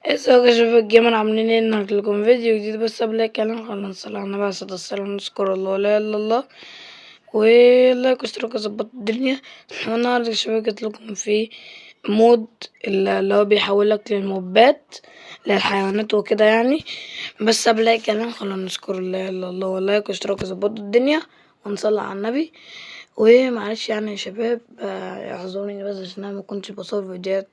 ازيكم يا شباب ال gamer؟ عاملين ايه؟ النهارده لكم فيديو جديد. بس قبل الكلام خلينا نصلي على النبي عليه الصلاة والسلام، نذكر الله لا اله الا الله، و like واشتراك وظبط الدنيا. والنهارده يا شباب جيت لكم في mod اللي هو بيحولك للموبات للحيوانات وكده يعني. بس قبل الكلام خلينا نذكر لا اله الا الله، و like واشتراك وظبط الدنيا، ونصلي على النبي. ومعلش يعني يا شباب، اعذروني بس عشان انا ما كنتش بصور فيديوهات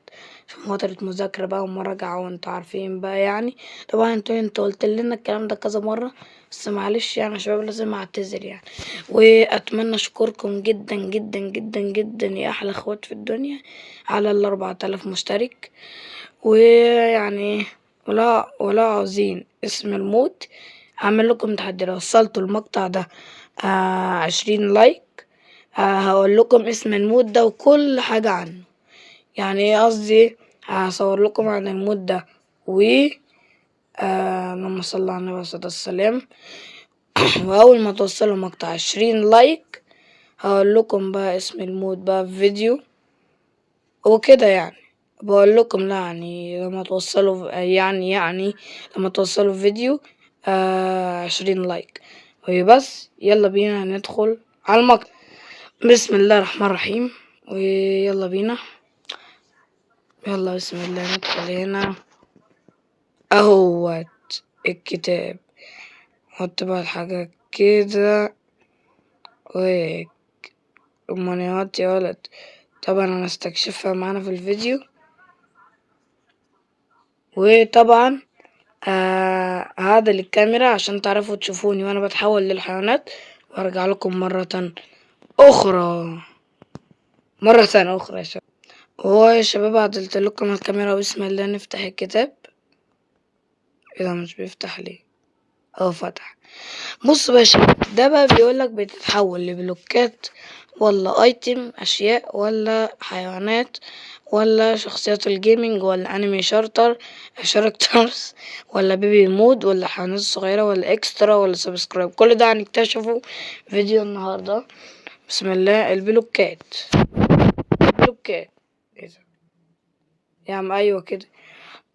في فترة مذاكرة بقى ومراجعة وانتوا عارفين بقى يعني. طبعا انتوا قلت لنا الكلام ده كذا مرة، بس معلش يعني يا شباب لازم اعتذر يعني. واتمنى اشكركم جدا جدا جدا جدا يا احلى اخوات في الدنيا على 4000 مشترك. ويعني ولا عاوزين اسم ال mod، هعمل لكم تحدي لو وصلتوا المقطع ده 20 like، هقول لكم اسم ال mod ده وكل حاجة عنه. يعني ايه قصدي؟ هصور لكم عن ال mod ده. و اللهم صل على النبي عليه الصلاة والسلام. واول ما توصلوا مقطع 20 like هقول لكم بقى اسم ال mod بقى في فيديو وكده يعني. بقول لكم لا يعني لما توصلوا يعني لما توصلوا فيديو 20 like وبس. يلا بينا ندخل على المقطع. بسم الله الرحمن الرحيم. ويلا بينا، يلا بسم الله ندخل هنا. اهوت الكتاب، حط بقى الحاجة كده وهيك. امنيات يا ولد، طبعا انا استكشفها معانا في الفيديو. وطبعا هعدل الكاميرا عشان تعرفوا تشوفوني وانا بتحول للحيوانات، وارجع لكم مرة اخرى، مرة اخرى يا شباب. وهو يا شباب عدلت لكم الكاميرا. بسم الله نفتح الكتاب. ايه ده مش بيفتح ليه؟ اهو فتح. بص بقى يا شباب، ده بقى بيقولك بتتحول لبلوكات ولا item اشياء ولا حيوانات ولا شخصيات ال gaming ولا anime characters ولا baby mode ولا حيوانات صغيرة ولا extra ولا subscribe. كل ده هنكتشفه فيديو النهاردة. بسم الله. البلوكات، البلوكات ايه ده يا عم؟ ايوه كده.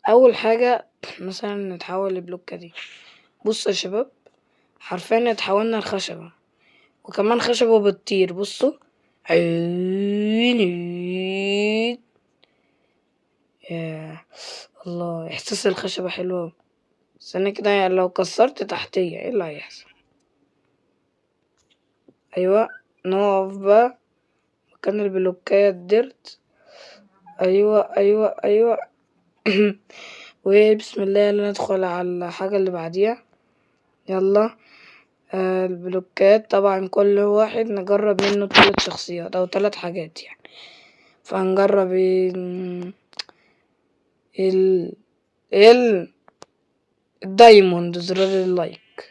اول حاجة مثلا نتحول لبلوكة دي. بصوا يا شباب، حرفيا اتحولنا لخشبة، وكمان خشبة بتطير. بصوا عيني يا الله، احساس الخشبة حلو اوي. استنى كده، لو كسرت تحتية ايه اللي هيحصل؟ ايوه نقف بقى مكان البلوكات dirt. ايوه ايوه ايوه. وبسم الله يلا ندخل على الحاجة اللي بعديها. يلا البلوكات طبعا كل واحد نجرب منه 3 شخصيات او 3 حاجات يعني. فهنجرب ال ال diamond، زرار ال like.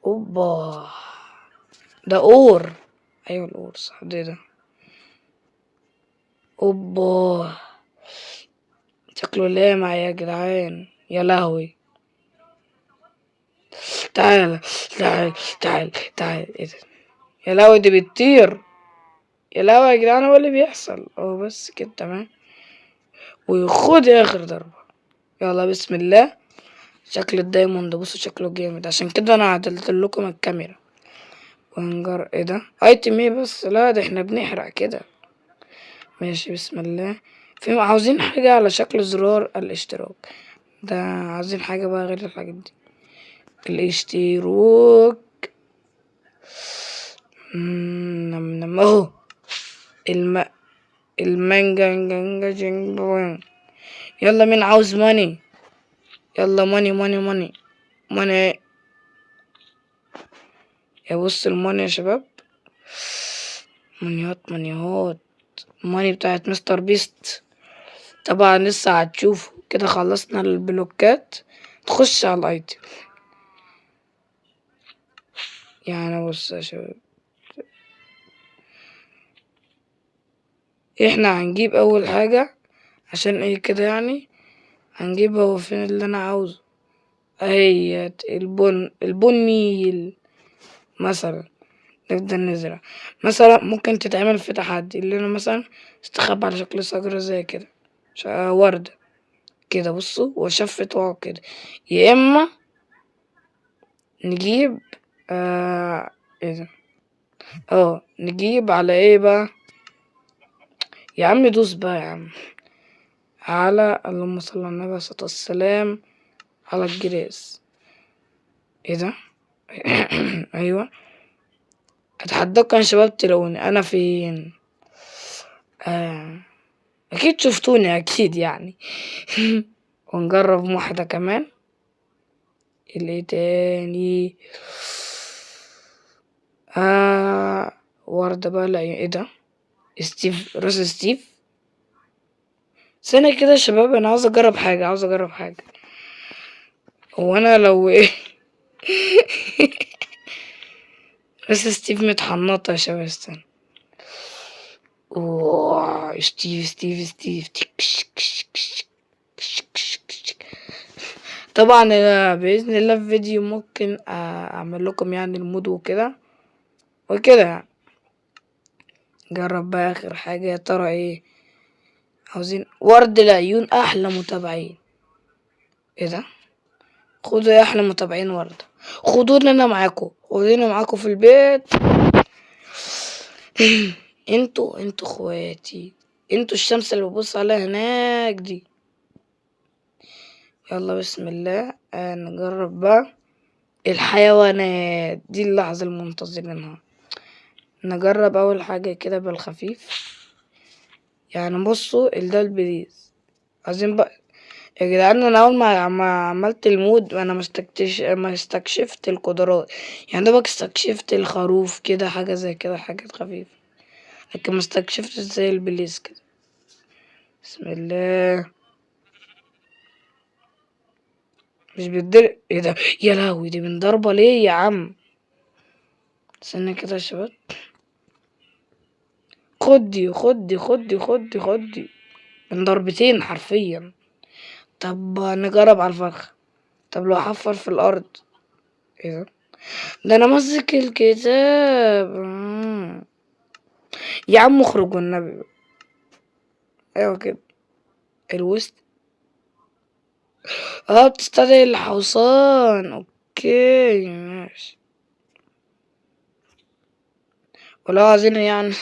اوبا ده ore. ايوه ال ore صح، ده اوبا شكله لامع يا جدعان. يا لهوي، تعال تعال تعال تعال. ايه ده؟ يا لهوي دي بتطير. يا لهوي يا جدعان هو اللي بيحصل. اهو بس كده تمام. وخد اخر ضربة. يلا بسم الله. شكل ال diamond بصوا شكله جامد، عشان كده انا عدلت لكم الكاميرا. ونجر ايه ده؟ item ايه بس؟ لا ده احنا بنحرق كده. ماشي بسم الله. في عاوزين حاجة على شكل زرار الاشتراك ده، عاوزين حاجة بقى غير الحاجات دي. الاشتراك نم نم اهو المانجا جنجا جنجا. يلا مين عاوز money؟ يلا money money money money. يا بص ال money يا شباب، مانيات مانيات money بتاعت مستر بيست. طبعا لسه هتشوفوا كده. خلصنا البلوكات، نخش على ال item. يعني بص يا شباب، احنا هنجيب اول حاجة عشان ايه كده يعني، هنجيب هو فين اللي انا عاوزه؟ اهيت ال bone meal مثلا. نبدأ نزرع مثلا، ممكن تتعمل في تحدي اللي انا مثلا استخبى على شكل شجرة زي كده، وردة. كده بصوا وا shift واقعد كده، يا اما نجيب ايه ده، نجيب على ايه بقى يا عم، دوس بقى يا عم على، اللهم صل على النبي عليه الصلاة والسلام، على ال grass. ايه ده؟ ايوه اتحداكم يا شباب تلاقوني انا فين. اكيد شفتوني اكيد يعني. ونجرب واحدة كمان. اللي تاني وردة بقى. لا ايه ده، ستيف، راس ستيف. سنة كده يا شباب، انا عاوز اجرب حاجة، عاوز اجرب حاجة. هو انا لو ايه راس ستيف متحنطة يا شباب. استنى، اوه ستيف ستيف ستيف. طبعا باذن الله في فيديو ممكن اعمل لكم ال mod وكده وكده يعني. جرب بقى اخر حاجه يا ترى ايه. عاوزين ورد العيون احلى متابعين. ايه ده، خدوا يا احلى متابعين ورد، خدوني انا معاكم، خدوني معاكم في البيت. انتوا اخواتي، انتوا الشمس اللي ببص عليها هناك دي. يلا بسم الله. نجرب بقى الحيوانات دي، اللحظة المنتظرينها. نجرب اول حاجة كده بالخفيف بصوا ده ال blaze. عايزين بقى يا جدعان، انا اول ما عملت ال mod انا ما استكشفت القدرات، دوبك استكشفت الخروف كده، حاجة زي كده، حاجات خفيفة، لكن ما استكشفتش زي ال blaze كده. بسم الله. مش بيتضرب. ايه ده يا لهوي، دي من ضربة ليه يا عم؟ استنى كده يا شباب. خدي خدي خدي خدي خدي، من ضربتين حرفيا. طب نجرب على الفرخة. طب لو حفر في الارض. ايه ده، ده انا ماسك الكتاب. يا عم اخرج والنبي. ايوه كده. الوسط. بتستدعي الحصان. okay ماشي. ولو عايزين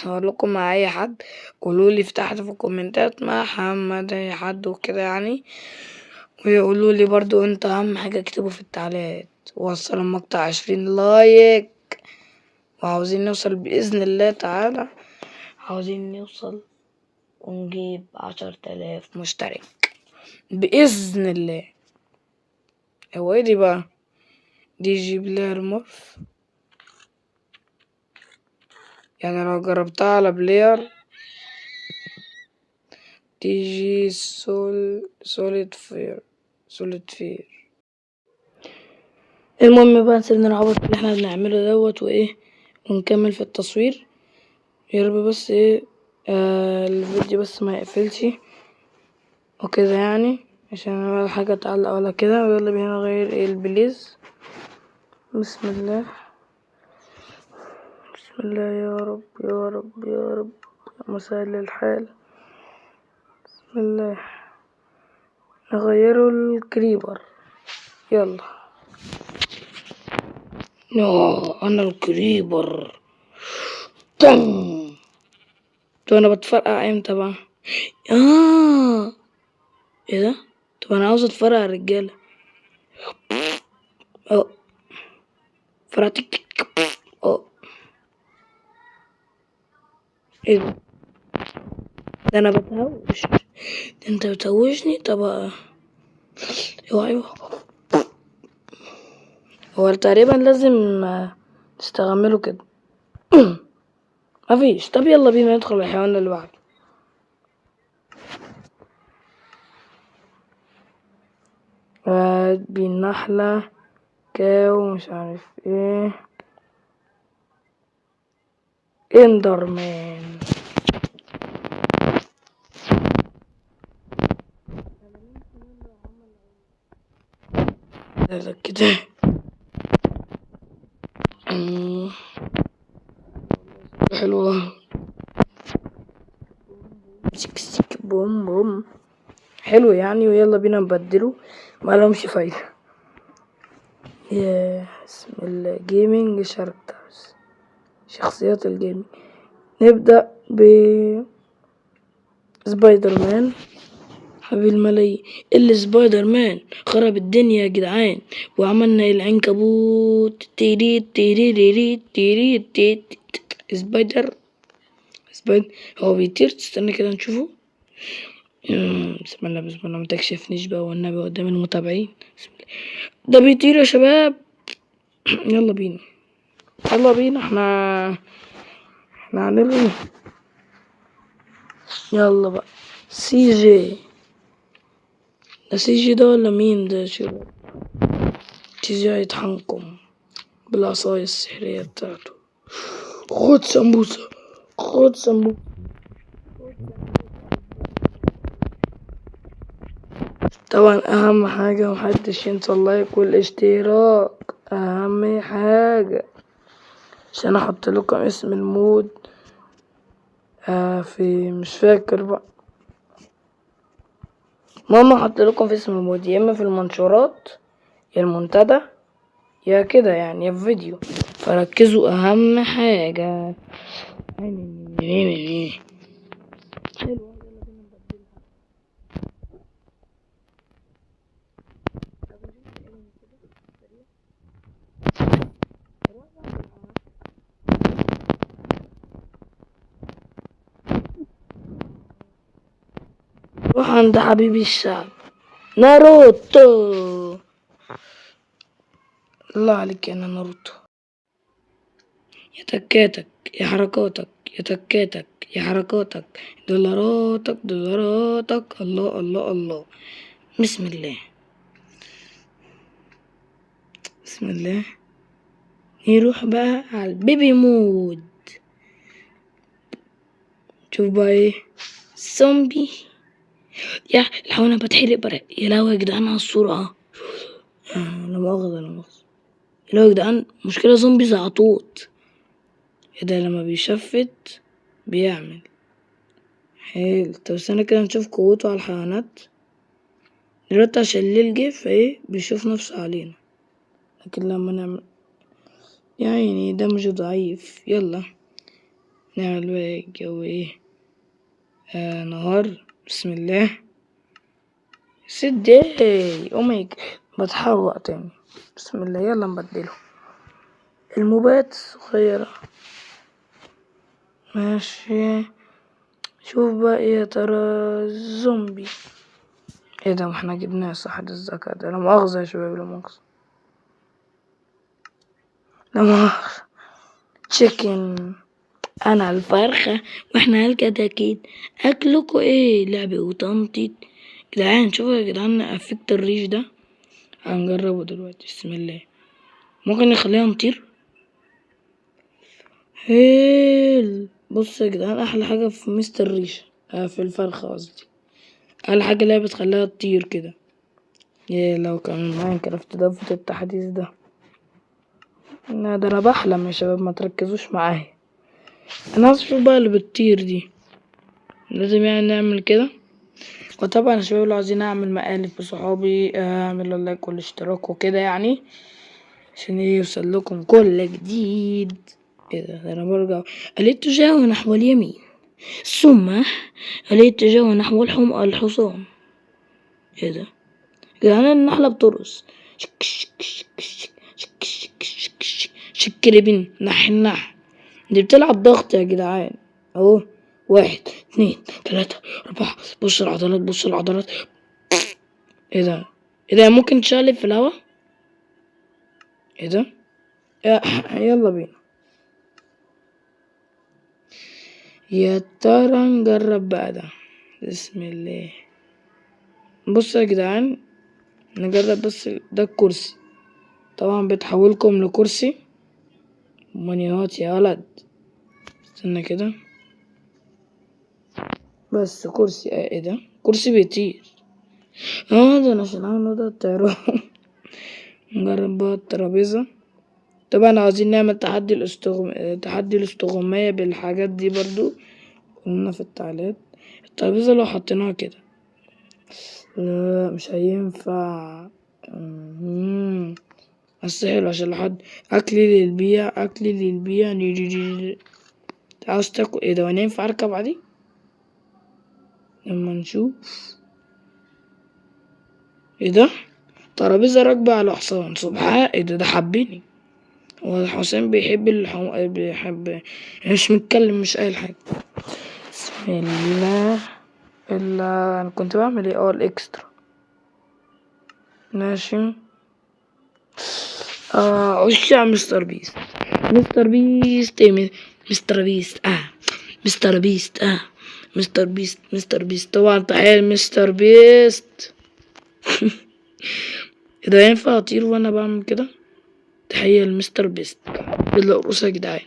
اقول لكم مع اي حد قولوا لي في تحت في الكومنتات محمد اي حد وكده ويقولوا لي برضو انت اهم حاجه اكتبوا في التعليقات. وصلوا المقطع 20 like، وعاوزين نوصل باذن الله تعالى، عاوزين نوصل ونجيب 10,000 مشترك باذن الله. هو ايه دي بقى؟ دي جي player morph. لو جربتها على player دي جي solid fire، solid fire. المهم بقى نسيبنا العبط اللي احنا بنعمله دوت وايه، ونكمل في التصوير. يا رب بس ايه، الفيديو بس ما يقفلش وكده عشان ولا حاجة تعلق ولا كده. ويلا بينا نغير ايه ال blaze. بسم الله بسم الله، يا رب يا رب يا رب يا مسهل الحال. بسم الله. نغيره ال creeper. يلا. انا ال creeper. طن. طب انا بتفرقع امتى بقى؟ ايه ده؟ طب انا عاوز اتفرقع يا رجاله. فرقعت. ايه ده؟ ده انا بتهوش. ده انت بتهوشني. طب ايوه ايوه، هو تقريبا لازم تستعمله كده. مفيش. طب يلا بينا ندخل الحيوان اللي بعده. بالنحلة، كاو، مش عارف ايه، اندرمان. ده كده. حلوة. سك سك بوم بوم. حلو يعني. ويلا بينا نبدله، ما لهمش فايدة. يا بسم الله، gaming characters، شخصيات ال gaming. نبدأ ب سبايدر مان حبيب الملايين. اللي سبايدر مان خرب الدنيا يا جدعان، وعملنا العنكبوت تيري تيري تيري تيري تيري. سبايدر سبايدر هو بيطير، استنى كده نشوفه. بسم الله بسم الله، ما تكشفنيش بقى والنبي قدام المتابعين. بسم الله، ده بيطير يا شباب. يلا بينا يلا بينا، احنا هنلغي. يلا بقى سي جي، ده سي جي ده ولا مين ده يا شباب؟ سي جي هيطحنكم بالعصاية السحرية بتاعته. خد سمبوسة، خد سمبوسة. طبعا اهم حاجة محدش ينسى ال like والاشتراك، اهم حاجة عشان احط لكم اسم ال mod. في مش فاكر بقى، المهم احط لكم في اسم ال mod، يا اما في المنشورات يا المنتدى يا كده يعني، يا في فيديو. فركزوا اهم حاجة. حلو، روح عند حبيبي الشعب ناروتو. الله عليك يا ناروتو، يا تكاتك يا حركاتك، يا تكاتك يا حركاتك، دولاراتك دولاراتك. الله الله الله، بسم الله بسم الله. نروح بقى على ال baby mode، شوف بقى ايه زومبي. يا الحقونا بتحرق برق. يا لهوي يا جدعان على السرعة. لا مؤاخذة لا مؤاخذة. يا لهوي يا جدعان، مشكلة زومبي زعطوط. ايه ده لما بيشفت بيعمل حلو. طب استنى كده نشوف قوته على الحيوانات دلوقتي، عشان الليل جه فايه بيشوف نفسه علينا. لكن لما نعمل يا عيني ده مش ضعيف. يلا نعمل بقى الجو ايه، نهار. بسم الله، سدي oh my بتحوق تاني. بسم الله، يلا نبدله الموبات الصغيرة. ماشي، شوف بقى ايه يا ترى الزومبي. ايه ده، ما احنا جبناه صح، ده الذكاء ده. لا مؤاخذة يا شباب، لا مؤاخذة لا مؤاخذة. تشيكن، انا الفرخة واحنا الكتاكيت، اكلكوا ايه؟ لعب وتنطيط. جدعان شوفوا يا جدعان افكت الريش ده، هنجربه دلوقتي. بسم الله، ممكن نخليها نطير. حلو، بص يا جدعان احلى حاجة في مستر ريشة، في الفرخة قصدي، احلى حاجة اللي هي بتخليها تطير كده. يا لو كان ماينكرافت ده في التحديث ده، لا ده انا بحلم يا شباب، ما تركزوش معايا. انا عايز اشوف بقى اللي بتطير دي، لازم يعني نعمل كده. وطبعا يا شباب لو عايزين اعمل مقالب في صحابي، اعملوا اللايك والاشتراك وكده يعني، عشان يوصل لكم كل جديد. ايه ده، ده انا برجع الاتجاه نحو اليمين ثم الاتجاه نحو الحصان. ايه ده جدعان، النحلة بترقص. شك شك شك شك شك شك شك شك شك ربين نح نح. دي بتلعب ضغط يا جدعان اهو. 1 2 3 4. بص العضلات، بص العضلات. ايه ده، ايه ده، ممكن تشقلب في الهوا. ايه ده، يلا بينا يا ترى نجرب بقى ده. بسم الله. بصوا يا جدعان نجرب بس ده الكرسي، طبعا بتحولكم لكرسي مانيهات يا ولد. استنى كده بس، كرسي. ايه ده، كرسي بيطير. ده انا عشان اعمل ده الطيران. نجرب بقى الترابيزة. طبعا عاوزين نعمل تحدي الاستغماية بالحاجات دي برضو، قلنا في التعليقات. الترابيزة لو حطيناها كده لا مش هينفع. بس حلو عشان لحد اكل للبيع، اكل للبيع. عاوز تاكل ايه ده؟ وانا ينفع اركب عادي؟ لما نشوف ايه ده. ترابيزة راكبة على حصان. سبحان ايه ده، ده حبني. هو حسام بيحب بيحب، مش متكلم مش قايل حاجة. بسم الله. انا كنت بعمل ايه؟ ال extra. ماشي. خش على مستر بيست. مستر بيست ايه؟ مستر بيست. مستر بيست. مستر بيست. مستر بيست. طبعا تحية مستر بيست. ايه ده، ينفع اطير وانا بعمل كده؟ تحية لمستر بيست. يلا ارقصوا يا جدعان،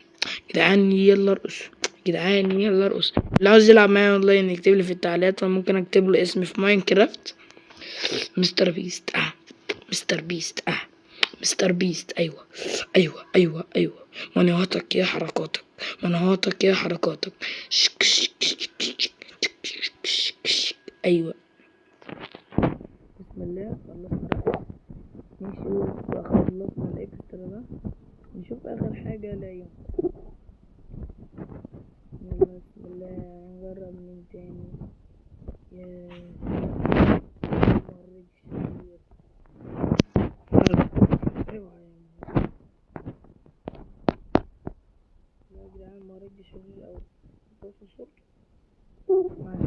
جدعان يلا ارقصوا، جدعان يلا ارقص. اللي عاوز يلعب معايا اونلاين يكتب لي في التعليقات، وممكن اكتب له اسمي في ماينكرافت. مستر بيست. مستر بيست. مستر بيست. ايوه ايوه ايوه ايوه. مناطق يا حركاتك، مناطق يا حركاتك. شك شك شك شك شك شك شك. ايوه. بسم الله. خلصنا رقص. نشوف بقى، خلصنا ال extra ده، نشوف اخر حاجه. لا ينفع. يلا بسم الله نجرب من تاني. يا مهرج شرير. اوعى يا مهرج. لا يا جدعان مهرج شرير اوي. بصوا صورته.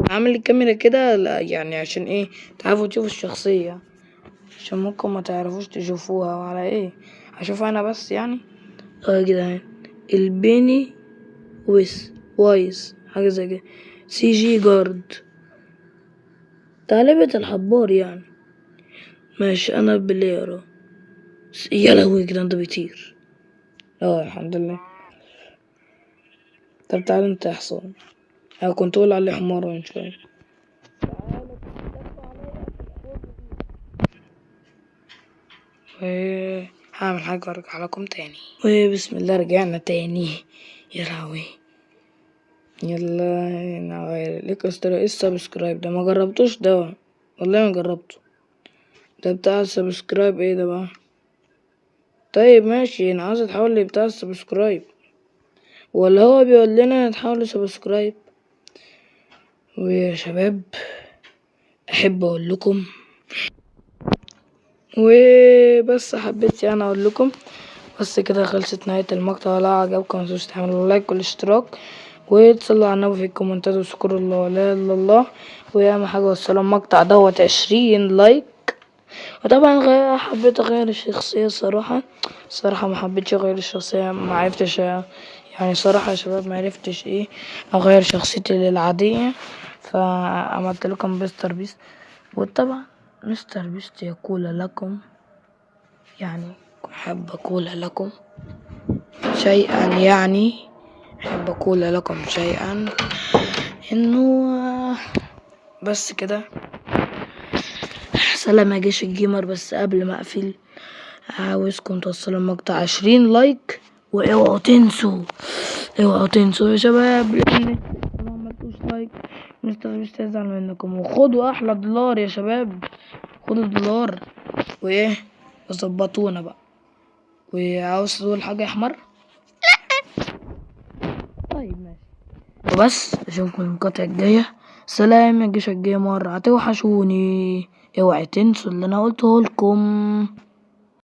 عامل الكاميرا كده، لا يعني عشان ايه؟ تعرفوا تشوفوا الشخصية، عشان ممكن ما تعرفوش تشوفوها. وعلى ايه هشوفها انا بس يعني. يا جدعان البيني ويس وايز حاجة زي كده. سي جي جارد تعليمة الحبار يعني. ماشي انا بليرو. يا لهوي كده انت بيطير. الحمد لله. طب تعالى انت يا حصان، انا كنت اقول عليه حمار من شوية. هعمل حاجة وارجع لكم تاني. وبسم الله رجعنا تاني. يا لهوي. يلا نغير ليك استرا. ايه ال subscribe ده؟ ما جربتوش ده والله، ما جربته ده بتاع ال subscribe. ايه ده بقى؟ طيب ماشي، انا عاوز اتحول لبتاع ال subscribe، ولا هو بيقول لنا نتحول ل subscribe؟ ويا شباب احب اقول لكم، وبس حبيت يعني اقول لكم بس كده خلصت نهاية المقطع. لو عجبكم متنسوش تعملوا like والاشتراك، وتصلوا على النبي في الكومنتات، واشكروا الله لا اله الا الله. واهم حاجة وصلوا المقطع دوت 20 like. وطبعا حبيت اغير الشخصية الصراحة، الصراحة ما حبيتش اغير الشخصية، ما عرفتش يعني صراحة يا شباب، ما عرفتش ايه اغير شخصيتي للعادية، فعملت لكم مستر بيست. وطبعا مستر بيست يقول لكم يعني احب اقول لكم شيئا، يعني احب اقول لكم شيئا انه بس كده. سلام يا جيش ال gamer. بس قبل ما اقفل عاوزكم توصلوا المقطع 20 like، واوعوا تنسوا، اوعوا تنسوا يا شباب، لان ما عملتوش like مستر بيست هيزعل منكم. وخدوا احلى دولار يا شباب، خدوا دولار وايه وظبطونا بقى. وعاوز تقول حاجه يا حمار؟ طيب ماشي، وبس اشوفكم المقاطع الجايه. سلام يا جيش ال gamer، هتوحشوني. اوعي تنسوا اللي انا قلته لكم.